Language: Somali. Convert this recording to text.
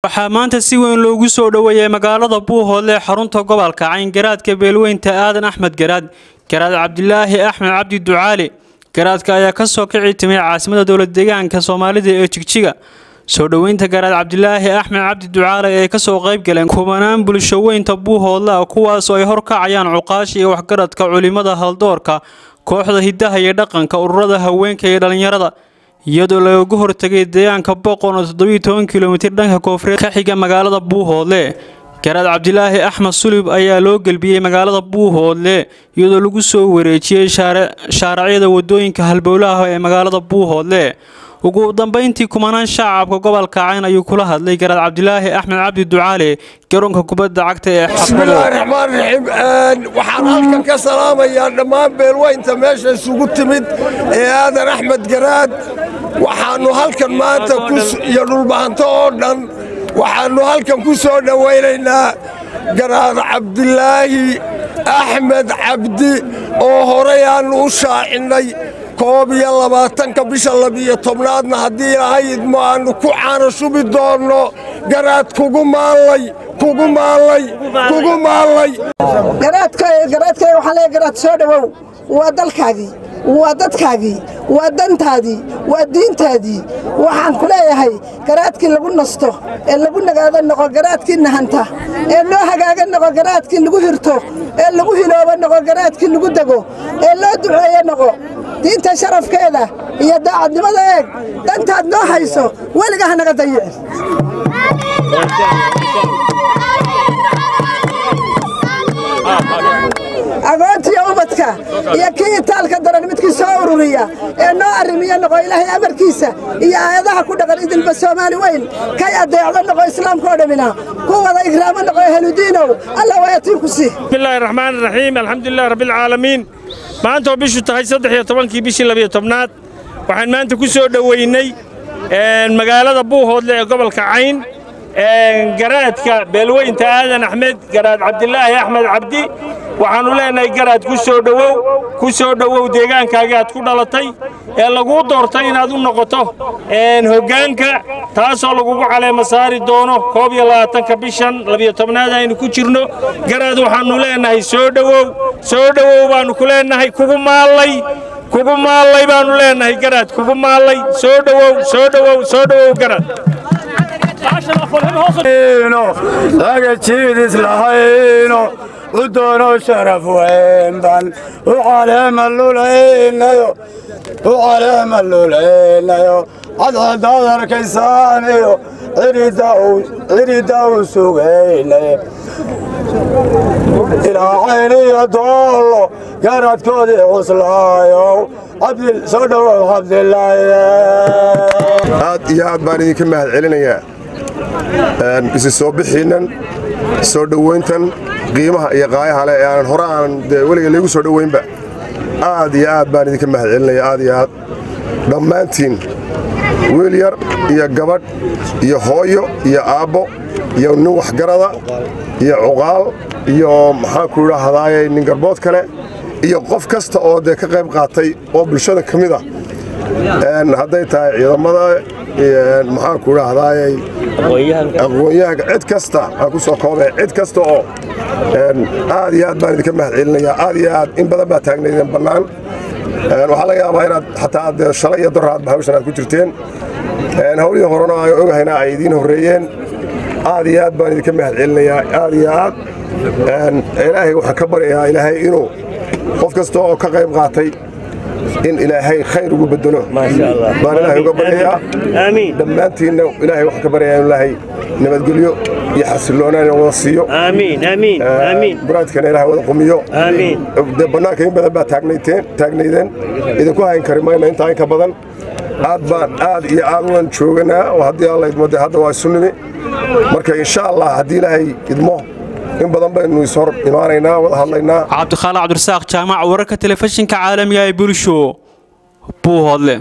Waxaa maanta si weyn loogu soo dhoweeyay magaalada Buuhoodle ee xarunta gobolka Cayn garaadka beelweynta Aadan Axmed Garaad, Garaad Cabdilaahi Axmed Cabdi Ducaale. Garaadka ayaa ka soo kici timay caasimada dowlad deegaanka Soomaalida ee Jigjiga. Soo dhoweynta Garaad Cabdilaahi Axmed Cabdi Ducaale ee ka soo qayb galeen kumanaan bulsho weynta Buuhoodle, kuwaas oo ay horkacayaan cuqaasha iyo waxgaradka, culimada, haldoorka, kooxda hidaha iyo dhaqanka, ururada haweenka iyo dhalinyarada, iyadoo looga hortagay deegaanka Boqon oo 17 kiiloomitir dhanka koonfureed ka xiga magaalada Buuhoodle. Garaad Cabdilaahi Axmed Sulub ayaa loo gelbiyey magaalada Buuhoodle iyadoo lagu soo wareejiyey shaaracyada wadooyinka halbowlaha ee magaalada Buuhoodle. Ugu dambeyntii, kumanaan shacabka gobolka Cayn ayuu kula hadlay Garaad Cabdilaahi Axmed Cabdi Ducaale garoonka kubadda cagta ee Bismillaahi raxmaan raxiim. Waxaan halkan ka salaamayaa dhammaan beelweynta meesha isugu timid ee Aadan Axmed Garaad. Waxaannu halkan maanta iyo Dhulbahanto oo dhan waxaannu halkan ku soo dhowaynaynaa Garaad Cabdilaahi Axmed Cabdi oo horay aannu u shaacinnay 21-ka bisha 12aadna, haddii Ilaahay idmo, aannu ku caano shubi doonno. Garaad, kugu maallay, kugu maallay, kugu maallay. Garaadkayga waxaan leeyahay: Garaad, soo dhowow. Waa dalkaagii, waa dadkaagii, waa dantaadii, waa diintaadii. Waxaan ku leeyahay, garaadkii lagu nasto ee lagu nagaado noqo, garaadkii nahanta ee loo hagaaga noqo, garaadkii lagu hirto ee lagu hiloobo noqo, garaadkii lagu dego ee loo duceeyo noqo. Diinta sharafkeeda iyo daacadnimada eeg, dantaad noo hayso weliga ha naga dayicin. Agoontiyo ubadka iyo kii itaalka daran midkii soo ururiya ee noo arrimiyo noqo. Ilaahay amarkiisa iyo aayadaha ku dhaqan idilba Soomaali weyn kay adeecdo noqo, islaamka oo dhammina ku wada igraamo noqo. Heludiinow, Allah waayatiin ku sii. Bismillahi raxmaan raxiim, alxamdulilah rabbil caalamiin. Maanta oo bishu tahay 13-kii bishii 12aad, waxaan maanta ku soo dhoweynay magaalada Buuhoodle ee gobolka Cayn garaadka beelweynta Aadan Axmed, Garaad Cabdilaahi Axmed Cabdi. Waxaannu leenahay: Garaad, ku soo dhowow, ku soo dhowow deegaankaagii aad ku dhalatay ee laguu doortay inaad u noqoto hoggaanka, taasoo lagugu caleema saari doono 21-ka bishan 12aad aynu ku jirno. Garaad, waxaannu leenahay soo dhowow, soo dhowow baannu ku leenahay. Kugu maallay, kugu maallay baannu leenahay. Garaad, kugu maallay, soo dhowow, soo dhowow, soo dhowow, garaad. Laga jiidis lahayno u doono sharaf weyn baan u caleema lulaynayo, u caleema lulaynayo. Cadcadaad arkaysaaniyo cirida u sugaynay ilaa Cayniyo Doollo, garaadkoodii cuslaayow, soo dhowow Cabdilaahi. Aad iyo aad baan idinka mahad celinayaa isi soo bixiinnan, soo dhowayntan qiimaha iyo qaayaha leh ee aanan hore aanan dee weliga laygu soo dhowaynba. Aad iyo aad baan idinka mahad celinaya, aad iyo aad dhammaantiin, wiil yar iyo gabadh iyo hooyo iyo aabbo iyo nin waxgarada iyo cuqaal iyo maxaan ku idhaahdaaye nin garbood kale iyo qof kasta oo dee ka qayb qaatay oo bulshada ka mid ah, hadday tahay ciidamada, maxaan ku idhaahdaaye, aqoon-yahanka, cid kasta aan ku soo koobay, cid kasta oo aad iyo aad baan idinka mahad celinayaa, aad iyo aad. In badan baa taagnaydeen bannaan. Waxaa laga yaabaa inaad xataa dee shalay iyo doraadba hawshan aad ku jirteen, hawlihii horena aan ogahayna ay idiin horreeyeen. Aad iyo aad baan idinka mahad celinayaa, aad iyo aad. Ilaahay waxaan ka baryayaa Ilaahay inuu qof kasta oo ka qayb qaatay in Ilaahay khayr ugu bedelo baan Ilaahay uga baryayaa. Dhammaantiinna Ilaahay waxaan ka baryayaa in Ilaahay nabadgelyo iyo xasilloonaan wada siiyo, muraadkana Ilaahay wada qumiyo. Dee bannaanka in badan baa taagnaydeen, idinku hayn kari mayna intaa in ka badan. Aad baan aad iyo aad ulan jooganaa oo haddii Alla idmo dee hadda waa isu nimi. Marka insha Allah, haddii Ilaahay idmo, in badan baynu ishor imaanaynaa, wada hadlaynaa. Cabdikhaaliq Cabdirasaaq Jaamac, wararka telefishinka caalamiga ee Bulsho, Buuhoodle.